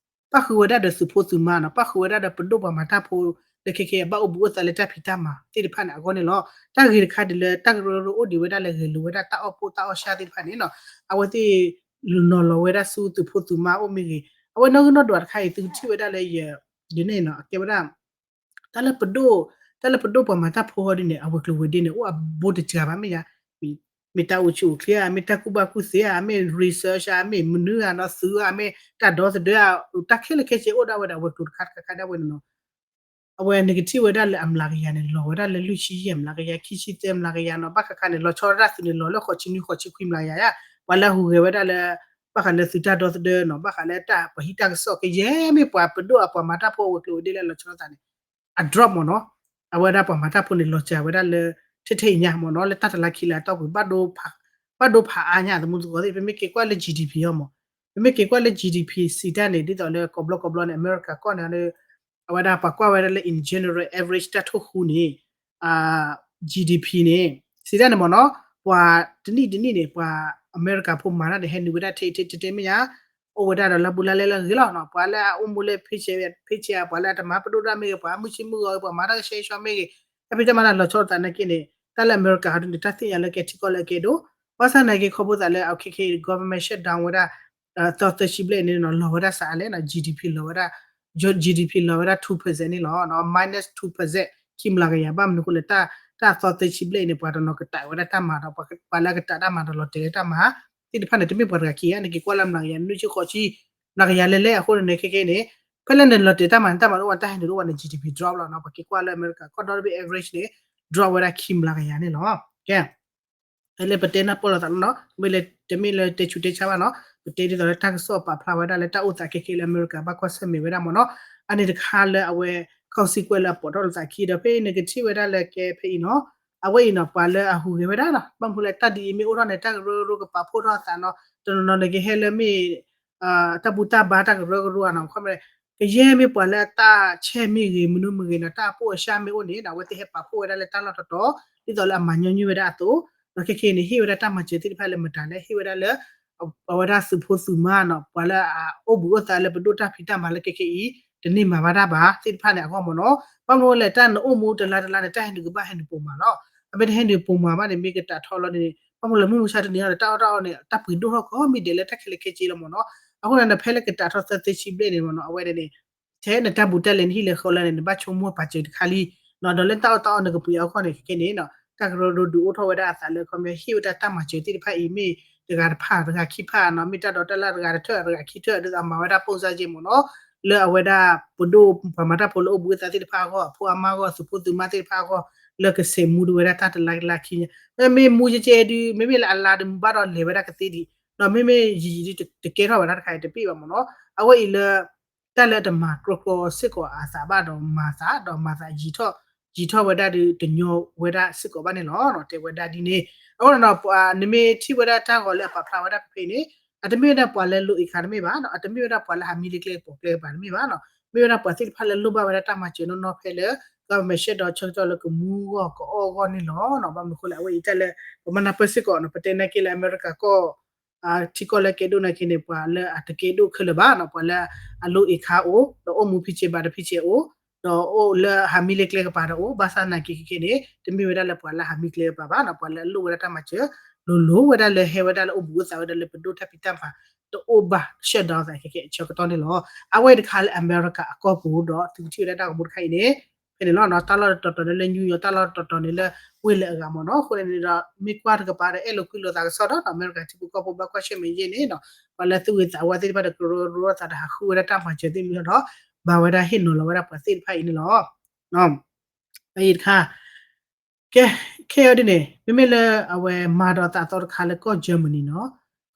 ပၣ်ဃုာ်ဝဲဒၣ်ဒီးသုးဖိသုးမါနီၤ, ပၣ်ဃုာ်ဝဲဒၣ်ဒီးပဒိၣ်ပှၤမၤတၢ်ဖိ လၢခဲခဲအဘၣ်အိၣ်ဘှံးအိၣ်သါလၢတၢ်ဖံးတၢ်မၤသ့ၣ်တဖၣ်န့ၣ်အဂီၢ်န့ၣ်လီၤ. တၢ်ဂ့ၤတခါဒ်လၢတၢ်ကရၢကရိအိၣ်ဒံးဝဲဒၣ်လၢ ဂဲၤလိာ်ဝဲဒၣ်တၢ်အီၣ်ဖှိၣ်တၢ်အီၣ်ဆၣ်သ့ၣ်တဖၣ်န့ၣ်နီၤ, အဝဲသ့ၣ်နီၤလီၤဝဲဒၣ်ဆူသုးဖိသုးမါအိၣ်မ့ၢ်ဂ့ၤ, အဝဲနီၣ်ဂံၢ်နီၣ်ဒွးတခါအံၤ သုကထံၣ်ဝဲဒၣ်လၢယ ဒ်န့ၣ်နီၤ အကဲဝဲဒၣ် တၢ်လၢပဒိၣ် တၢ်လၢပဒိၣ်ပှၤမၤတၢ်ဖိအဂီၢ်ဒ်န့ၣ် အဝဲၤကျိၤဝဲၤဒ့န့ၣ် အိၣ်အဘူးတစှၤဘၣ်မ့ၢ်ယါ, မ့ၢ်တၢ်အိၣ်ဆူၣ်အိၣ်ချ့ဧါ, မ့ၢ်တၢ်ကူၣ်ဘၣ်ကူၣ်သ့ဧါ, မ့ၢ် research ဧါ, မ့ၢ်မနုၤဧါနီၤ, သုးဧါ, မ့ၢ်တၢ်ဒီသဒၢဧါ, တၢ်ခဲလၢာ်ခဲဆ့အိၣ်ဒၣ်ဝဲဒီး အဝဲၤကျိၤတခါတခါခါဒၣ်ဝဲန့ၣ်နီၤ. အဝဲန့ၣ်ကထံၣ်ဝဲဒၣ်လၢအမျးကယၤန့ၣ် လီၤဝဲဒၣ်လၢလွံၢ်ဆံယဲၢ်မျးကယၤ ခံဆံသၢမျးကယၤနီၤ, ဘၣ်ဃးခါန့ၣ် လီၤဆီဒၣ်တၢ်သုးန့ၣ် လီၤလၢဃိးဆံနွံဃိးဆံခွံမျးကယၤဧါ, ပှၤလၢအဟူးဂဲၤဝဲဒၣ်လၢ ဘၣ်ဃးလၢသုးတၢ်ဒီသဒၢနီၤ, ဘၣ်ဃးလၢတၢ်ပှၤဟံးတၢ်ကစီၣ် ကယဲၢ်မ့ၢ်ပှၤပဒိၣ်အပှၤမၤတၢ်ဖိအဝဲၤကျိၤဝဲၤဒ့လၢအလီၤဆီဒၣ်သးန့ၣ် အ drop မ့ၢ်နီၤ, အဝဲဒၣ်ပှၤမၤတၢ်ဖိန့ၣ် လီၤစှၤဝဲဒၣ်လၢ ထဲထဲအံၤညါမ့ၢ်နီၤ, လၢတၢ်တလါခံလါအတီၢ်ပူၤ ဘၣ်ဒိဖးအါညါ သမူသကိးသ့ၣ်, ပမ့ၢ်က့ၤကွၢ်လၢ GDP အီၤမ့ၢ်, ပမ့ၢ်က့ၤကွၢ်လၢ GDP စံးတၢ်န့ၣ် ဒ်သိးလၢကိးဘျီကိးဘျီန့ၣ် အမဲရကၤကီၢ်န့ၣ် အဝဲဒၣ်ပှၤကွၢ်ဝဲဒၣ်လၢ in general average တၢ်ထိၣ်ဃူန့ၣ် GDP န့ၣ် စံးတၢ်န့ၣ်မ့ၢ်နီၤ, ပှၤတနံၣ်တနံၣ်န့ၣ် ပှၤအမဲရကၤဖိမၤတၢ်န့ၣ် ဟဲနုာ်ဝဲဒၣ်ထဲထဲထဲထဲမ့ၢ်ညါ, အိၣ်ဝဲဒၣ်ဒီးလါဘူးလါလဲလၢအဂ့ၤလီၤနီၤ, ပှၤလၢအအိၣ်မူလၢ paycheck paycheck ပှၤလၢအတမၤပဒိၣ်တၢ်မ့ၢ်ဂ့ၤ, ပှၤမုၢ်ဆ့မုၢ်ဂီၤဂ့ၤ, ပှၤမၤတၢ်ကဆှဲကဆှီမ့ၢ်ဂ့ၤ, တၢ်ဖံးတၢ်မၤတၢ်လီၤဆီဒၣ်သးနာ်က့န့ၣ် တၢ်လၢအမဲရကၤဟီဒုန့ၣ် တၢ်သ့ၣ်ညါလၢကဲထံကီၢ်လၢအကဲဒိၣ်, ဘၣ်ဆၣ်နာ်က့ခီဖျိသးလၢ အခဲခဲအံၤ government shutdown ဝဲဒၣ် သီသၢဆံဘျဲၣ်န့ၣ်နီၤ, လီၤဝဲဒၣ်စးအါလဲၣ်နီၤ, GDP လီၤဝဲဒၣ် GDP လီၤဝဲဒၣ် two percent န့ၣ်လီၤ, minus two percent ခံမျးကယၤ, ဘၣ်မနုၤအဃိလဲၣ် တၢ်သီသၢဆံဘျဲၣ်အံၤန့ၣ် ပှၤတနီၤကတးဝဲဒၣ်တၢ်မၤဒီး ပှၤလၢအကတးတၢ်မၤဒီးလီၤတဲာ်လၢတၢ်မၤသ့ၣ်တဖၣ်န့ၣ် တမ့ၢ်ပှၤတဂၤခံဂၤ, နက့ၤကွၢ်လၢမျးကယၤ နွံဆံဃိးဆံ မျးကယၤလဲၤလဲၤအဃိန့ၣ် ခဲခဲအံၤန့ၣ် ဖဲလဲၣ်န့ၣ် လီၤတဲာ်တၢ်မၤန့ၣ် တၢ်မၤတအိၣ်ဘၣ် တၢ်ဟဲနုာ်တအိၣ်ဘၣ်န့ၣ် GDP drop လီၤနီၤ, ပက့ၤကွၢ်လၢအမဲရကၤ ကီၢ်ဒီဘ့ၣ် average န့ၣ် drop ဝဲဒၣ်ခံမျးကယၤန့ၣ်လီၤ. ကဲ ဖဲလၢပတဲနၢ်ပၢၢ်လိာ်သးလီၤနီၤ, မ့ၢ်လၢတမ့ၢ်လၢတဲဆူးတဲဆါဘၣ်နီၤ, ပတဲဒ်သိးလၢတၢ်ကစီၣ်ပာ်ဖျါဝဲဒၣ်လၢတၢ်အိၣ်သးခဲခဲလၢအမဲရကၤ ဘၣ်ကွၢ်ဆၢၣ်မဲာ်ဝဲဒၣ်မ့ၢ်နီၤ, အန့ၣ်တခါလၢအဝဲ consequence လၢအပိာ်ထီၣ်လိာ်သးခံဒီး ဖဲအံၤနကထံၣ်ဝဲဒၣ်လၢကဲဖဲအံၤနီၤ, အဝဲအံၤနီၤ ပှၤလၢအဟူးဂဲၤဝဲဒၣ်နီၤ, ဘၣ်မနုၤလဲၣ် တၢ်ဒ်အံၤမ့ၢ်အိၣ်ထီၣ်န့ၣ် တၢ်ကရၢကရိကပာ်ဖှိၣ်ထီၣ်အသးနီၤ, တနီၤနီၤန့ၣ်ကဟဲလၢမ့ၢ် တၢ်ဘူၣ်တၢ်ဘါတၢ်ကရၢကရိဧါနီၤ, ခီမ့ၢ် ကယဲၢ်မ့ၢ်ပှၤလၢအတၢ်ဆဲးမ့ၢ်ဂ့ၤ မနုၤမ့ၢ်ဂ့ၤနီၤ, တၢ်အပိၢ်အဆၢမ့ၢ်အိၣ်န့ၣ် အဝဲသ့ၣ်ဟဲပာ်ဖှိၣ်ဝဲဒၣ်လၢတၢ်လီၢ်တတီၤ, ဒ်သိးလၢအမၤညီနုၢ်ဝဲဒၣ်အသိး, ဒီးခဲခဲအံၤန့ၣ် ဟ့ၣ်ဝဲဒၣ်တၢ်မၤစၢၤသ့ၣ်တဖၣ်လၢမတၤလဲၣ်, ဟ့ၣ်ဝဲဒၣ်လၢ အဝဲဒၣ်သုးဖိသုးမါနီၤ, ပှၤလၢအအိၣ်ဘှံးအိၣ်သါလၢပဒိၣ်တၢ်ဖံးတၢ်မၤလၢခဲခဲအံၤ တန့ၢ်မၤဘၣ်တၢ်ဘၣ်သ့ၣ်တဖၣ်န့ၣ်အဂီၢ်မ့ၢ်နီၤ, ဘၣ်မနုၤလဲၣ် တၢ်နအိၣ်မူတလါတလါန့ၣ် တၢ်ဟဲနုာ်ကဘၣ်ဟဲနုာ်ပိာ်မၤလီၤ, အမ့ၢ်တဟဲနုာ်ပိာ်မၤဘၣ်န့ၣ် မ့ၢ်ကတးထီၣ်လီၤန့ၣ် ဘၣ်မနုၤလဲၣ်မုၢ်မဆါတနံၤအံၤ တၢ်အီၣ်တၢ်အီန့ၣ် တၢ်ပှ့ၤဒိၣ်ထီၣ်ကိးမံၤဒဲးလၢတၢ်ခဲလၢာ်ခဲဆ့လီၤမ့ၢ်နီၤ, အဃိန့ၣ် ဖဲလၢကတးထီၣ်သၢသ့ဆံဘျဲၣ်န့ၣ်မ့ၢ်နီၤ, အဝဲဒၣ်န့ၣ် ထဲနတၢ်ဘူးတၢ်လဲန့ၣ် ဟံၣ်လဲဃီလဲန့ၣ် နဘၣ်ဆိကမိၣ်ပာ်စၢၤတခါလံ, ဒီးလၢတၢ်အီၣ်တၢ်အီန့ၣ်ကပှ့ၤအဂီၢ်န့ၣ် ခဲခဲန့ၣ်နီၤ, တၢ်ကရၢကရိဒုးအိၣ်ထီၣ်ဝဲဒၣ်အသးလၢ ခီမ့ၢ်ဟ့ၣ်ဝဲဒၣ်တၢ်မၤစၢၤသ့ၣ်တဖၣ်အံၤ မ့ၢ်တဂၤတဖၣ်တဂၤခံဖၣ်နီၤ, မ့ၢ်တၢ်ဒီတၢ်လၢ်တဂၤတထၢၣ်တဂၤခံထၢၣ် ဒ်သိးအမၤဝဲဒၣ်ပိၢ်စၢ်က့မ့ၢ်နီၤ, လၢအဝဲဒၣ်ပဒိၣ်ပှၤမၤတၢ်ဖိလၢအိၣ်ဘှံးအိၣ်သါသ့ၣ်တဖၣ်အဂီၢ် အဖိအမါအဂီၢ် သုးဖိသုးမါသ့ၣ်တဖၣ်အဂီၢ် လၢကဆဲးမူဒံးဝဲဒၣ်တၢ်တလါတလါခံညါ, မ့ၢ်မူကဲကဲဒုး မ့မ့ၢ်လၢအလါဒုးမူဘၣ်ဒီးလဲၤဝဲဒၣ်ကသ့ဒံး, ဒီးမ့မ့ၢ်ယံာ်ယံာ်ဒုးတကဲထီၣ်ဝဲဒၣ်တခါအံၤတပ့ၢ်ဘၣ်မ့ၢ်နီၤ, အဝဲအံၤလၢ တၢ်လၢတမၤကျီကျီစ့ၢ်ကီးအသးဘၣ်ဒီးမၤသး ဒီးမၤသးယံာ်ထီၣ် ယံာ်ထီၣ်ဝဲဒၣ်ဒုးတညီဝဲဒၣ်စ့ၢ်ကီးဘၣ်န့ၣ်လီၤ. တဲဝဲဒၣ်ဒ်န့ၣ် အဃိဒီး နမ့ၢ်ထံၣ်ဝဲဒၣ်တၢ်ဂီၤလၢအပာ်ဖျါဝဲဒၣ်ဖဲဖဲအံၤန့ၣ် အတမ့ၢ်ဝဲဒၣ်ပှၤလၢ low income တမ့ၢ်ဘၣ်, အတမ့ၢ်ဝဲဒၣ်ပှၤလၢဟးမံလၢကျဲကပီၤကျဲကပၤတမ့ၢ်ဘၣ်, မ့ၢ်ဝဲဒၣ်ပှၤသ့ၣ်တဖၣ်လၢလိၣ်ဘၣ်ဝဲဒၣ်တၢ်မၤစၢၤနီၢ်နီၢ်ဖဲလၢ government shutdown ဆၢကတီၢ်လၢကမူဂီၢ်ကအီၣ်ဂီၢ်န့ၣ်လီၤ. ဘၣ်မနုၤအဃိလဲၣ် အဝဲအံၤတၢ်လၢ ပမၤနၢ်ပၢၢ်စ့ၢ်ကီးနီၤ ပတဲနာ်က့လၢအမဲရကၤကီၢ် ထံကီၢ်လၢကဲဒိၣ်နာ်က့န့ၣ် ပှၤလၢအတကဲဒိၣ်ခဲလၢာ်ဘၣ်နီၤ, ပှၤလၢအ low income အိၣ် ဒီးအိၣ်မူဖံးဆဲးဘၣ်တဖံးဆဲးအိၣ်, ဒီးအိၣ်လၢဟးမံလၢကျဲကပၤဒီးအိၣ်, ဘၣ်ဆၣ်နာ်က့ခဲခဲန့ၣ် တမ့ၢ်ဝဲဒၣ်လၢပှၤလၢဟးမံကျဲကပၤဘၣ်နီၤ, ပှၤလၢအလိၣ်ဝဲဒၣ်တၢ်မၤစၢၤ လိၤလိၤဝဲဒၣ်လၢဟဲဝဲဒၣ်လၢအိၣ်ဘှံးအိၣ်သါဝဲဒၣ်လၢပဒိၣ်တၢ်ဖံးတၢ်မၤ တအိၣ်ဘၣ် shutdown သးခဲခဲအဆၢကတီၢ်န့ၣ်လီၤ. အဝဲတခါလၢအမဲရကၤအကီၢ်ပူၤဒီး သုကထံၣ်ဝဲဒၣ်တၢ်ဂီၤမူတခါအံၤန့ၣ် ဖဲန့ၣ်လီၤနီၤ, တၢ်လီၢ်တတီၤတီၤန့ၣ်လၢ New York တၢ်လီၢ်တတီၤတီၤန့ၣ်လၢ ဝ့ၢ်လၢအဂၤမ့ၢ်နီၤ, အဃိန့ၣ်ဒီး မ့ၢ်ကွၢ်တကပၤဒီး အဲၣ်လိာ်ကွံလိာ်သးကစီၣ်ဒီးနီၤ, အမဲရကၤထံဖိကီၢ်ဖိဘၣ်ကွၢ်ဆၢၣ်မဲာ်ယဲၢ်န့ၣ်နီၤ, ပှၤလၢသူၣ်ဂ့ၤသးဝါသ့ၣ်တဖၣ်ဒီးကရၢကရိသးဒီးဟးဃုဝဲဒၣ်တၢ်မၤစၢၤသ့ၣ်မနုၤဒီး ဘၣ်ဝဲဒၣ်ဟ့ၣ်နီၤလီၤဝဲဒၣ်ပှၤသ့ၣ်တဖၣ်အံၤန့ၣ်လီၤ. အအံၤတခါ ကဲ, ခဲအံၤဒ်န့ၣ် မ့မ့ၢ်လၢအဝဲမၤဒီးသးအသီတခါလၢကီၢ် Germany နီၤ,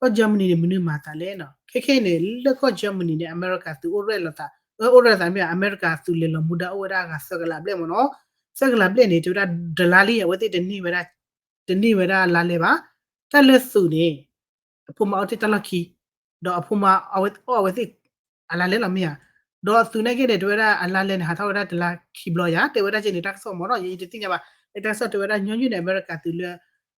ကီၢ် Germany န့ၣ် မနုၤမၤသးလဲၣ်နီၤ, ခဲခဲအံၤန့ၣ် လၢကီၢ် Germany န့ၣ် အမဲရကၤသုးအိၣ်ရဲၣ်လိာ်သး, အိၣ်ရဲၣ်လိာ်သးမ့ၢ် အမဲရကၤသုးလဲၤလီၤမူဒါအိၣ်ဝဲဒၣ်ဂၤသၢကလးဘျဲၣ်မ့ၢ်နီၤ, သၢကလးဘျဲၣ်န့ၣ် တဲဝဲဒၣ်တလါလံ အဝဲသ့ၣ်တန့ၢ်ဝဲဒၣ်, တန့ၢ်ဝဲဒၣ်လါလဲဘၣ်, တၢ်လၢသုးန့ၣ် အဖိမါအီၣ်တ့ၢ်တၢ်လီၢ်ခံ, ဒီးအဖိမါအီၣ်အဝဲသ့ၣ်အလါလဲလီၤမ့ၢ်ဧါ, ဒီးသုးနာ်က့န့ၣ် တဲဝဲဒၣ်အလါလဲန့ၣ် ဟးထီၣ်ဝဲဒၣ်တလါခံဘျီယါ, တဲဝဲဒၣ်က့န့ၣ် တၢ်ကစီၣ်မ့ၢ်နီၤ ယအံၤတသ့ၣ်ညါဘၣ်, လၢတၢ်ကစီၣ်တဲဝဲဒၣ်ညီနုၢ်န့ၣ် အမဲရကၤသုးလၢ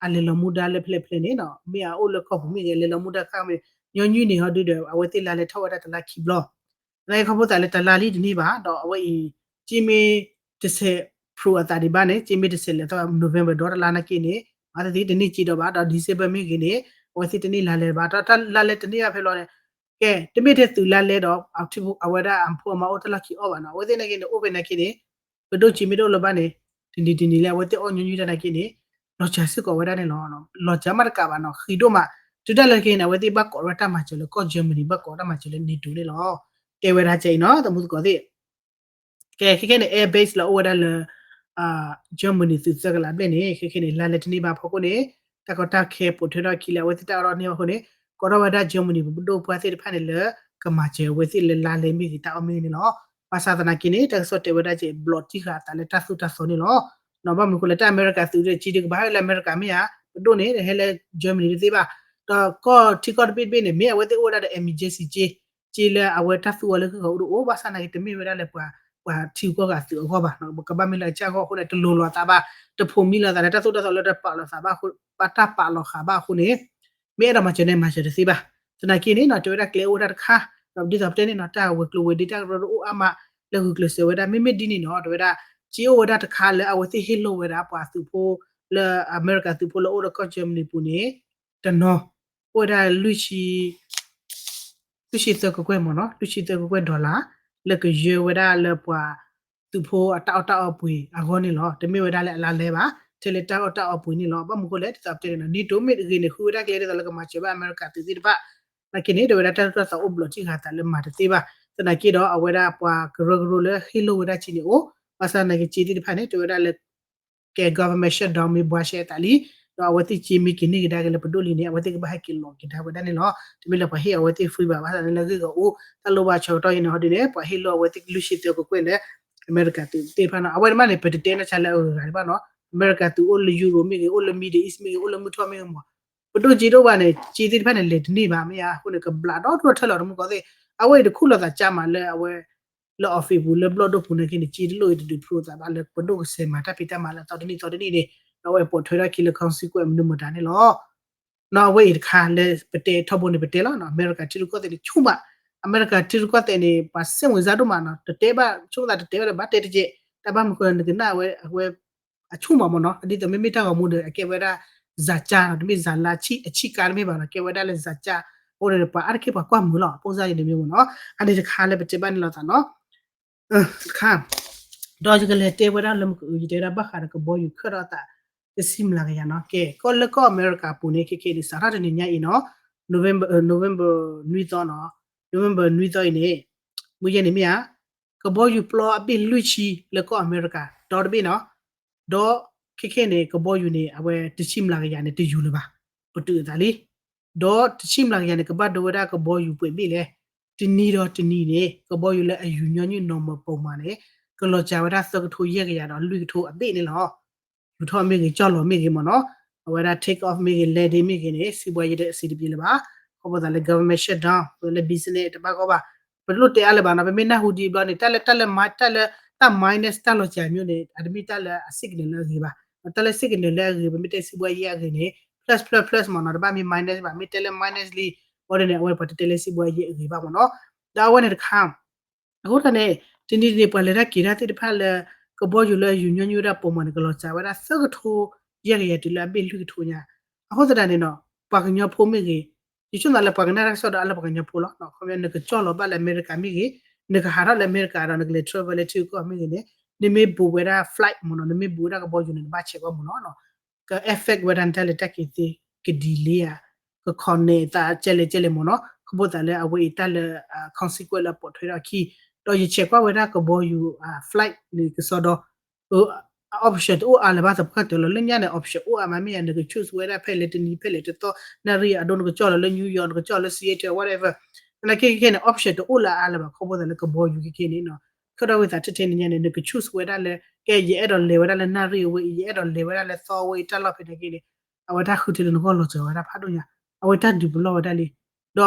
အလဲၤလီၤမူဒါလၢဖဲလဲၣ်ဖဲလဲၣ်န့ၣ်နီၤ, မ့ၢ်အအိၣ်လၢကီၢ်ပူၤမ့ၢ်ဂ့ၤ လဲၤလီၤမူဒါခါမ့ၢ် ညီနုၢ်န့ၣ်ဟီဒုဒီး အဝဲသ့ၣ်လါလဲထီၣ်ဝဲဒၣ်တလါခံဘျီ သနာ်က့ခီဖျိသးလၢတလါလံတန့ၢ်ဘၣ်, ဒီးအဝဲအံၤ က့မ့ၢ်တဆဲးဖျိအသးဒံးဘၣ်န့ၣ် က့မ့ၢ်တဆဲးလဲၤသီ November ဒီတလါနာ်က့န့ၣ် အဝဲသ့ၣ်တန့ၢ်က့ဒီးဘၣ်, ဒီး December မ့ၢ်ဂ့ၤန့ၣ် အဝဲသ့ၣ်တန့ၢ်လါလဲဘၣ်, ဒီးတၢ်လါလဲတန့ၢ်ဘၣ်ဖဲလီၤန့ၣ်, ကဲ တမ့ၢ်ထဲသုးလါလဲဒီး အဝဲဒၣ်အဖိအမါအိၣ်တၢ်လီၢ်ခံအီၣ်ဘၣ်နီၤ, အဝဲသ့ၣ်နာ်က့န့ၣ် အိၣ်ဖဲနာ်က့န့ၣ် ပဒိၣ်က့မ့ၢ်တအိၣ်လၢၤဘၣ်န့ၣ် တနံၤတနံၤလၢ အဝဲသ့ၣ်အီၣ်ညီနုၢ်တၢ်နာ်က့န့ၣ် လီၤစှၤစ့ၢ်ကီးဝဲဒၣ်န့ၣ်လီၤ. လီၤစှၤမးတကးဘၣ်နီၤ ဃံးဒိၣ်မး, တုၤဒၣ်လဲာ်ခဲအံၤန့ၣ် အဝဲသ့ၣ်ဘၣ်ကိးဝဲဒၣ်တၢ်မၤစၢၤလၢကီၢ် Germany ဘၣ်ကိးတၢ်မၤစၢၤလၢ NATO န့ၣ်လီၤ. တဲဝဲဒၣ်ကဲအံၤနီၤ သမူသကိးသ့ၣ် ကဲ ခဲခဲန့ၣ် air base လၢအိၣ်ဝဲဒၣ်လၢ Germany သုးသၢကလးဘျဲၣ်န့ၣ် ခဲခဲန့ၣ် လါလဲတန့ၢ်ဘၣ်အဖီခိၣ်န့ၣ် တၢ်ကီတၢ်ခဲပိာ်ထွဲထီၣ်အခံလၢ အဝဲသ့ၣ်တၢ်အီၣ်ထီၣ်န့ၢ်ဘၣ်အဃိန့ၣ် ကိးထီၣ်ဝဲဒၣ် Germany ပဒိၣ်ပှၢ်သ့ၣ်တဖၣ်န့ၣ်လၢ ကမၤစၢၤအဝဲသ့ၣ်လၢလါလဲမ့ၢ်ဂ့ၤ တၢ်အီၣ်မ့ၢ်ဂ့ၤန့ၣ်လီၤ. ဘၣ်ဆၣ်သနာ်က့န့ၣ် တၢ်ကစီၣ်တဲဝဲဒၣ်ကဲ ဘျီးတံၢ်ဃာ်အသးလၢတၢ်သိၣ်တၢ်သီန့ၣ်လီၤ. ဘၣ်မနုၤအဃိလဲၣ် တၢ်အမဲရကၤသုးဒီး က့ဒုးကဘၣ်ဟဲလၢအမဲရကၤမ့ၢ်ဧါ, ပဒိၣ်န့ၣ် ဟဲလၢ Germany တသ့ဘၣ်. ဒီးကီၢ်ထံကီၢ်တဘ့ၣ်တဘ့ၣ်န့ၣ် မ့ၢ်အဝဲသ့ၣ်အိၣ်ဝဲဒၣ်ဒီး emergency က့ က့လၢအဝဲတၢ်သူအီၤလၢဂ့ၢ်ဂီၤအိၣ်တအိၣ် ဘၣ်ဆၣ်သနာ်က့ တမ့ၢ်ဝဲဒၣ်လၢပှၤ ပှၤထံဂုၤကီၢ်ဂၤသုးအဂီၢ်ဘၣ်, ကဘၣ်မ့ၢ်လၢအကစၢ်ဂီၢ်အဃိန့ၣ် တလိၤလိာ်အသးဘၣ်, တဖိးမံလိာ်အသးလၢတၢ်သိၣ်တၢ်သီလၢတပာ်လီၤသးဘၣ်အဃိ, ဘၣ်တၢ်ပာ်လီၤဃာ်ဘၣ်အဃိန့ၣ် မ့ၢ်အဲၣ်ဒိးမၤစၢၤန့ၣ် မၤစၢၤတသ့ဘၣ်. သနာ်က့န့ၣ်နီၤ တဲဝဲဒၣ်ကျဲအိၣ်ဝဲဒၣ်တခါ, ဒီးဒ်သိးပတဲန့ၣ်နီၤ တၢ်ဝဲၤကျိၤဝဲၤဒ့တၢ်ကရၢကရိအိၣ်အါမး လၢဂုာ်ကျဲးစၢးဝဲဒၣ် မ့မ့ၢ်ဒ်န့ၣ်နီၤ တဲဝဲဒၣ် က့အိၣ်ဝဲဒၣ်တခါလၢအဝဲသ့ၣ်ဟ့ၣ်လိာ်ဝဲဒၣ် ပှၤသုးဖိ လၢအမဲရကၤသုးဖိလၢအိၣ်ဒီးကီၢ် Germany ပူၤန့ၣ် တနီၤ အိၣ်ဝဲဒၣ် လွံၢ်ဆံသၢကကွဲၢ်မ့ၢ်နီၤ လွံၢ်ဆံသၢကကွဲၢ် dollar လၢကယၢဝဲဒၣ်လၢပှၤသုးဖိအတၢ်အီၣ်တၢ်အီပှ့ၤအဂီၢ်န့ၣ်လီၤ. တမ့ၢ်ဝဲဒၣ်လၢအလါလဲဘၣ်, ထဲလၢတၢ်အီၣ်တၢ်အီပှ့ၤန့ၣ်လီၤ. ဘၣ်မနုၤအဃိလဲၣ် ဒ်သိးပတဲန့ၣ်နီၤ NATO မ့ၢ်ဂ့ၤန့ၣ် ဃုဝဲဒၣ်ကျဲဒ်သိးလၢကမၤစၢၤဘၣ်အမဲရကၤသုးသ့ၣ်တဖၣ် သနာ်က့န့ၣ် တဲဝဲဒၣ်တၢ်သိၣ်တၢ်သီအိၣ်ဘျီးတံၢ်ဃာ်သးလၢမၤတသ့ဘၣ်. သနာ်က့ဒီးအဝဲဒၣ်ပှၤကရၢကရိလၢဟ့ၣ်လိာ်ဝဲဒၣ်က့န့ၣ်အိၣ်, ဘၣ်ဆၣ်သနာ်က့က့သ့ၣ်တဖၣ်န့ၣ် တဲဝဲဒၣ်လၢ ကဲ government shutdown မ့ၢ်ဘှါရှဲအသးလံ, ဒီးအဝဲသ့ၣ်က့မ့ၢ်က့ၤန့ၢ်ကဒါက့ၤလၢပဒိၣ်လံန့ၣ် အဝဲသ့ၣ်ကဘၣ်ဟဲက့ၤလီၤက့ၤဒါဝဲဒၣ်န့ၣ်လီၤ. တမ့ၢ်လၢပှၤဟ့ၣ်အဝဲသ့ၣ် free ဘၣ်, ဘၣ်ဆၣ်န့ၣ်လၢဂ့ၢ်ဂီၤအိၣ် တၢ်လိၣ်ဘၣ်ဆၢကတီၢ်အံၤန့ၣ်ဟီဒ်န့ၣ် ပှၤဟ့ၣ်လိာ်အဝဲသ့ၣ်လွံၢ်ဆံသၢကကွဲၢ်လၢ အမဲရကၤသုးသ့ၣ်တဖၣ်နီၤ. အဝဲန့ၣ်မးန့ၣ် ပတတဲနီၢ်ဆါလၢအဂၤဂၤဒံးဘၣ်နီၤ. အမဲရကၤသုးအိၣ်လၢ Europe မ့ၢ်ဂ့ၤ, အိၣ်လၢ Middle East မ့ၢ်ဂ့ၤ, အိၣ်လၢမုၢ်ထီၣ်မ့ၢ်ဂ့ၤမး ပဒိၣ်က့တအိၣ်ဘၣ်န့ၣ် က့သ့ၣ်တဖၣ်န့ၣ် လဲၤတန့ၢ်ဘၣ်မ့ၢ်ဧါ, အဃိန့ၣ် ကဘျးဒီဒိၣ်ထၢၣ်လီၤတမူကီၢ်သ့ၣ်, အဝဲအံၤတခူၣ်လီၤသးကၢ်မးလၢအဝဲ လၢ office ပူၤ လၢဘျီၣ်ဒိၣ်ပူၤနာ်က့န့ၣ် က့တလိၣ်အံၤတဒုးဖျိသးဘၣ်လၢ ပဒိၣ်ကစဲးမၤတၢ်ဖံးတၢ်မၤလၢအသီတနံၣ်သီတနံၣ်န့ၣ် အဝဲပိာ်ထွဲထီၣ်ခံလၢ consequence မနုၤမတၤန့ၣ်လီၤ. နီၤ အဝဲအံၤတခါလၢပတဲထီဘိန့ၣ် ပတဲလီၤနီၤ အမဲရကၤထံရူၢ်ကီၢ်သဲးန့ၣ် ဆူၣ်မး, အမဲရကၤထံရူၢ်ကီၢ်သဲးန့ၣ် ပှၤစဲးမုၢ်စါဒိၣ်မးနီၤ တတဲဘၣ် ဆိကမိၣ်သးတတဲဘၣ်လၢဘၣ်တဲတကဲး တၢ်ဘၣ်မနုၤဃိလၢနကနၣ်အဝဲ အဝဲ အဆူၣ်မးမ့ၢ်နီၤ ဒ်သိးမ့မ့ၢ်တၢ်ဂီၤမူဒီး အကဲဝဲဒၣ် စၤကၢ်နီၤ တမ့ၢ်စၤလါ အဆံးကါတမ့ၢ်ဘၣ်နီၤ ကဲဝဲဒၣ်လၢစၤကၢ်, အဃိန့ၣ် ပှၤအါတက့ၢ်ပှၤကွၢ်မုာ်လီၤ အပိၢ်စၢ်ယံၤန့ၣ်မ့ၢ်မ့ၢ်နီၤ အန့ၣ်တခါလၢပတဲဘၣ်န့ၣ်လီၤသးနီၤ တခါ ဒီးယကလဲၤတဲဝဲဒၣ်လၢမုၢ်ကအု ယတဲဝဲဒၣ်ဘၣ်ဃးဒီးကဘီယူၤ ခၢၣ်ထီၣ်အသး တဆံမျးကယၤနီၤ ကဲ ကီၢ်လၢကီၢ်အမဲရကၤပူၤန့ၣ် ခဲခဲအံၤန့ၣ် စးထီၣ်တနံၤညါအံၤနီၤ November November နွံသီနီၤ November နွံသီအံၤန့ၣ် မုၢ်ယဲၢ်န့ၣ်မ့ၢ်ဧါ ကဘီယူၤပျီအဘ့ၣ်လွံၢ်ဆံလၢကီၢ်အမဲရကၤ ဒီတဘ့ၣ်နီၤ ဒီးခဲခဲန့ၣ် ကဘီယူၤန့ၣ် အဝဲတဆံမျးကယၤန့ၣ် တယူၤလၢၤဘၣ် ပတုာ်အသးလံ ဒီးတဆံမျးကယၤန့ၣ် ကဘၣ်ဒိဝဲဒၣ်ကဘီယူၤပှဲၤဘ့ၣ်လဲၣ် တနံၤဒီးတနံၤန့ၣ် ကဘီယူၤလၢအယူၤညီနုၢ် normal ပုံမှန်န့ၣ် ကလီၤစှၤဝဲဒၣ်သၢကထိယဲၢ်ကယၤဒီးလွံၢ်ကထိအဘ့ၣ်န့ၣ်လီၤ ယူၤထီၣ်မ့ၢ်ဂ့ၤ ကၠီၣ်လီၤမ့ၢ်ဂ့ၤမ့ၢ်နီၤ အဝဲဒၣ် take off မ့ၢ်ဂ့ၤ landing မ့ၢ်ဂ့ၤန့ၣ် စံးဘှါယဲၢ်ဒီးအဆံးတပျ့ၤလၢၤဘၣ် ခီဖျိသးလၢ government shutdown လၢ business တဘၣ်ဂီၢ်ဘၣ် ပတလိၣ်တဲအါလၢၤဘၣ်နီၤ ပမ့ၢ်နၢ်ဟူဒံးဘျီန့ၣ် တၢ်လၢ တၢ်လၢ တၢ်လၢ တၢ် minus တၢ်လီၤစှၤမျိုးန့ၣ် အတမ့ၢ်တၢ်လၢအ signal လၢအဂ့ၤဘၣ် တၢ်လၢ signal လၢအဂ့ၤ ပမ့ၢ်တဲစံးဘှါယဲၢ်အဂ့ၤန့ၣ် plus plus plus မ့ၢ်နီၤ တဘၣ်မ့ၢ် minus ဘၣ် မ့ၢ်တဲလၢ minus လံ အဃိန့ၣ် အဝဲပှၤတတဲလၢစံးဘှါယဲၢ်အဂ့ၤဘၣ်မ့ၢ်နီၤ ဒီးအဝဲန့ၣ်တခါ အဃိသတးန့ၣ် တနံၤန့ၣ် ပှၤလဲၤတၢ်က့ၤတၢ်သ့ၣ်တဖၣ်လၢ ကဘီယူၤလၢအယူၤညီနုၢ်ဝဲဒၣ် ပုံမှန် န့ၣ် ကလီၤစှၤဝဲဒၣ်သၢကထိ ယဲၢ်ကယၤတုၤလၢအဘ့ၣ်လွံၢ်ကထိညါ အဃိသတးန့ၣ်နီၤ ပှၤကညီဖိမ့ၢ်ဂ့ၤ ယဆိကမိၣ်လၢပှၤကနၣ်တၢ်ကစီၣ်ဒီးအါလၢပှၤကညီဖိလီၤ ခီပညီ နကကၠီၣ်လီၤဘၣ်လၢအမဲရကၤမ့ၢ်ဂ့ၤ နကဟးထီၣ်လၢအမဲရကၤဒီး နကလဲၤ travel လၢထံဂုၤကီၢ်ဂၤမ့ၢ်ဂ့ၤန့ၣ် နမ့ၢ် book ဝဲဒၣ် flight မ့ၢ်နီၤ နမ့ၢ် book ဝဲဒၣ်ကဘီယူၤန့ၣ် နဘၣ်ဆဲးကွၢ်မ့ၢ်နီၤ က affect ဝဲဒၣ်နတၢ်လဲၤတၢ်က့ၤသ့ က delay ဧါ က connect သးကဲလဲၣ်ကဲလဲၣ်မ့ၢ်နီၤ ခီဖျိသးလၢအဝဲအံၤတၢ်လၢ consequence လၢအပိာ်ထွဲထီၣ်အခံ ဒီးယဆဲးကွၢ်ဝဲဒၣ်ကဘီယူၤ flight န့ၣ်ကစီဒီ အ option တအိၣ်အါလၢၤဘၣ်သပှၢ်တၢၢ်လီၤ. လၢညါန့ၣ် option အိၣ်အါမး မ့ၢ်ယၤ နက choose ဝဲဒၣ်ဖဲလဲၣ်တနံၤ ဖဲလဲၣ်တသီ နၣ်ရံၣ်အဒိ နကကၠီၣ်လီၤလၢ New York, နကကၠီၣ်လၢ Seattle, whatever. သနာ်က့ခဲခဲန့ၣ် option တအိၣ်လၢအါလၢၤဘၣ် ခီဖျိသးလၢကဘီယူၤခဲခဲန့ၣ်နီၤ. ခဲဒီးဝံသး ထဲထဲန့ၣ်ညါန့ၣ် နက choose ဝဲဒၣ်လၢ ကဲ ယအဲၣ်ဒိးလဲၤဝဲဒၣ်လၢနၣ်ရံၣ်အဝဲအံၤ ယအဲၣ်ဒိးလဲၤဝဲဒၣ်လၢသီဝဲအံၤ တၢ်လီၢ်ဖဲန့ၣ်က့န့ၣ် အဝဲတၢ်ဃုထၢလၢနဂီၢ်လီၤစၢၤဝဲဒၣ်ဖးဒိၣ်ညါ, အဝဲတၢ်ဒုးပလီၢ်ဝဲဒၣ်လံ. ဒီး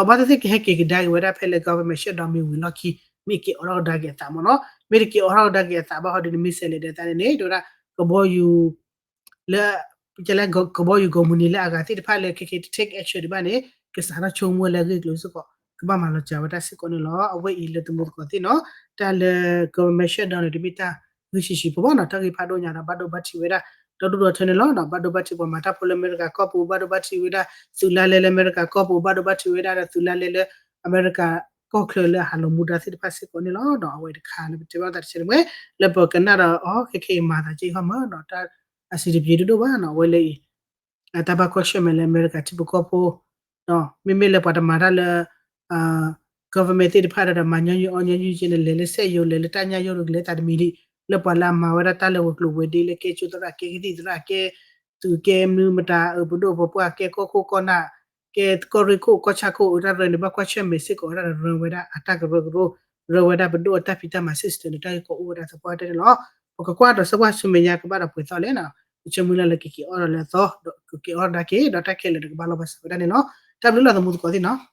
ဘၣ်သ့ၣ်သ့ၣ်ကဟဲက့ၤကဒါက့ၤဝဲဒၣ်ဖဲလၢ government shutdown မ့ၢ်ဝံၤလီၢ်ခံ မ့ၢ်က့ၤအိးထီၣ်ကဒါက့ၤအသးမ့ၢ်နီၤ. မ့ၢ်တက့ၤအိးထီၣ်ကဒါက့ၤအသးဘၣ်ဟီဒ်န့ၣ် မ့ၢ်စဲးလဲၤဒီးသးန့ၣ်န့ၣ် တဲဝဲဒၣ် ကဘီယူၤ လၢ ကလဲ ကဘီယူၤကိးမုၢ်နံၤလၢအဂၤသ့ၣ်တဖၣ်လၢခဲခဲတ take action ဒံးဘၣ်န့ၣ် ကစးထီၣ်ဆိကမိၣ်လၢအဂ့ၢ်အကျိၤစ့ၢ်ကီး ကဘၣ်မၤလီၤစၢၤဝဲဒၣ်စ့ၢ်ကီးန့ၣ်လီၤ. အဝဲအံၤလၢသမူသကိးသ့ၣ်နီၤ တၢ်လၢ government shutdown န့ၣ် တမ့ၢ်တၢ်ဂ့ၢ်ဆံးဆံးဖိဘၣ်နီၤ တၢ်ဂ့ၢ်ဖးဒိၣ်ညါဒီး ဘၣ်ဒိဘၣ်ထံးဝဲဒၣ် ဒီဒူၣ်ဒီထၢန့ၣ်လီၤ. ဘၣ်ဒိဘၣ်ထံးပှၤမၤတၢ်ဖိလၢအမဲရကၤကီၢ်ပူၤ ဘၣ်ဒိဘၣ်ထံးဝဲဒၣ် သုးလါလဲလၢအမဲရကၤကီၢ်ပူၤ ဘၣ်ဒိဘၣ်ထံးဝဲဒၣ်ဒီးသုးလါလဲလၢ အမဲရကၤကီၢ်ချၢလၢအဟးလီၤမူဒါသ့ၣ်တဖၣ်စ့ၢ်ကီးန့ၣ်လီၤ. ဒီးအဝဲတခါလၢပတဲဘၣ်သးတဆဲးတမှဲ လၢပကနၣ်ဒီးအီၤ ခဲခဲအံၤမၤသးက့ဟီမၢ်ဒီး တၢ်အဆံးတပျ့ၤဒိၣ်ဒိၣ်ဘၣ်နီၤ အဝဲလၢအံၤ တၢ်ဘၣ်ကွၢ်ဆၢၣ်မဲာ်လၢအမဲရကၤထံဖိကီၢ်ဖိ မ့မ့ၢ်လၢပှၤတမၤတၢ်လၢ government သ့ၣ်တဖၣ်ဒီး မၤညီနုၢ်အီၣ်ညီနုၢ်က့န့ၣ် လဲၤလၢစက်ရုံ လဲၤလၢတၢ်ညၣ်ယိၣ်တကလဲၤသးတမံၤဒံး လၢပှၤလၢအမၤဝဲဒၣ်တၢ်လၢဝဲၤကျိၤဝဲၤဒ့လၢကဲကၠိသရၣ် ကဲကသံၣ်သရၣ် ကဲသုးကဲမနုၤမတၤ အပဒိၣ်ပပှၢ် ကဲကီၢ်ခိၣ်ကီၢ်နၢ် ကဲကီၢ်ရ့ၣ်ခိၣ်ကီၢ်ဆၣ်ခိၣ် အတၢ်ရၢန့ၣ် ဘၣ်ကွၢ်ဆၢၣ်မဲာ်စ့ၢ်ကီးဝဲဒၣ်ဒီး ရၢဝဲဒၣ်အတၢ်ကရၢကရိ ရၢဝဲဒၣ်ပဒိၣ်အတၢ်ဖံးတၢ်မၤ system န့ၣ် တၢ်ဂ့ၢ်ကီအိၣ်ဝဲဒၣ်သပှၢ်တၢၢ်န့ၣ်လီၤ. ပကကွၢ်ဒီးဆၢကွၢ်ဆူမဲာ်ညါကဘၣ်ဒီးပှဲၤသီလဲၣ်နီၤ ပဆၢမုၢ်လၢ်လၢကက့ၤအိးထီၣ်လၢအသီ ဒီးကက့ၤအိးထီၣ်ဒၣ်က့ၤ ဒီးတၢ်ခဲလၢာ်ဒီးကဘၣ်လီၤဘၣ်စးဝဲဒၣ်န့ၣ်လီၤ. တၢ်ဘျုးလီၤသမူသကိးသ့ၣ်နီၤ.